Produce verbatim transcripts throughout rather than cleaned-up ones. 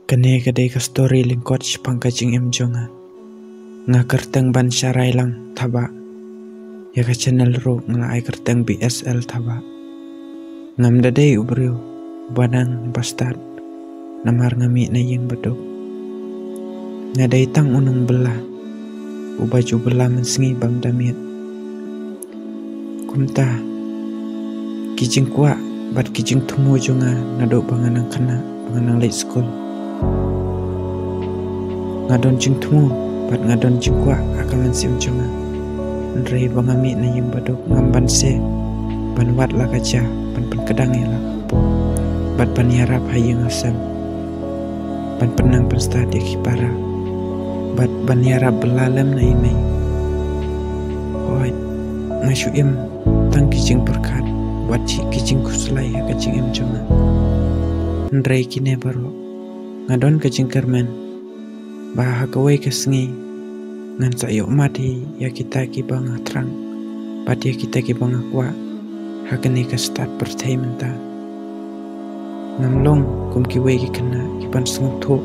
Kane ka dei ka story lyngkot shaphang ka jingim jong nga. Nga kyrteng Ban Sharai Lang Thabah. Ïa ka channel ruh nga la ai kyrteng B S L Thabah. Ngam da dei u briew uba dang ba stad, namar nga mih na ïing baduk. Nga dei tang u nongbylla uba ju bylla mynsngi bym da miet. Kumta ki jingkwah bad ki jingthmu jong nga naduh ba nga nang khynnah, ba nga nang leit skul. Nga don jingthmu bad nga don jingkwah ha ka mynsiem jong nga. Hynrei ba nga mih na ïing baduk ngam banse ban wad la ka jia, ban pynkdang ïa la ka por, bad ban ïarap ha ïing ha sem, ban pynnang pynstad ïa ki para, bad ban ïarap bylla lem na i mei. Hooid, nga shu im tang ki jingpyrkhat bad ki jingkhuslai ha ka jingim jong nga. Hynrei kine baroh nga don ka jingkyrmen ba ha kawei ka sngi ngan sa ïoh mad hi ïa kita kiba nga thrang bad ïa kita kiba nga kwah ha kane ka stad pyrthei mynta. Ngam long kum kiwei ki khynnah ki ban sngewthuh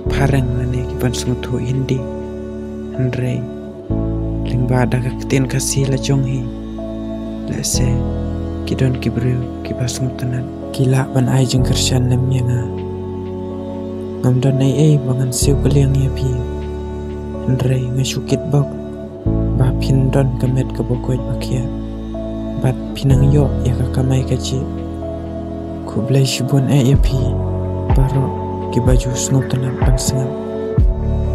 phareng lane ki ban sngewthuh Hindi. Hynrei lyngba da ka ktien Khasi la jong hi, lehse ki don ki briew kiba sngewtynnat, ki lah ban ai jingkyrshan lem ïa nga. Ngam don ei ei ba ngan siew kylliang ïa phi, hynrei nga shu kitbok ba phin don ka met kaba koit ba khiah bad phin nang ïoh ïa ka kamai kajih. Khublei shibun eh ïa phi baroh kiba ju sngewtynnat ban sngap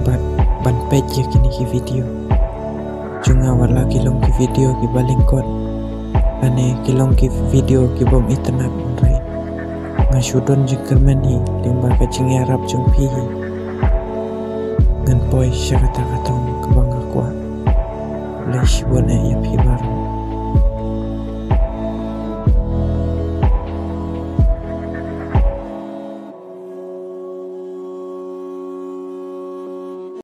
bad ban peit ïa kine ki video jong nga, wat la ki long ki video kiba lyngkot lane ki long ki video kibym itynnat, hynrei nga shu don jingkyrmen hi lyngba ka jingïarap jong phi hi. Ngan poi sha kata ka thong kaba nga kwah. Khublei shibun eh ïa phi baroh.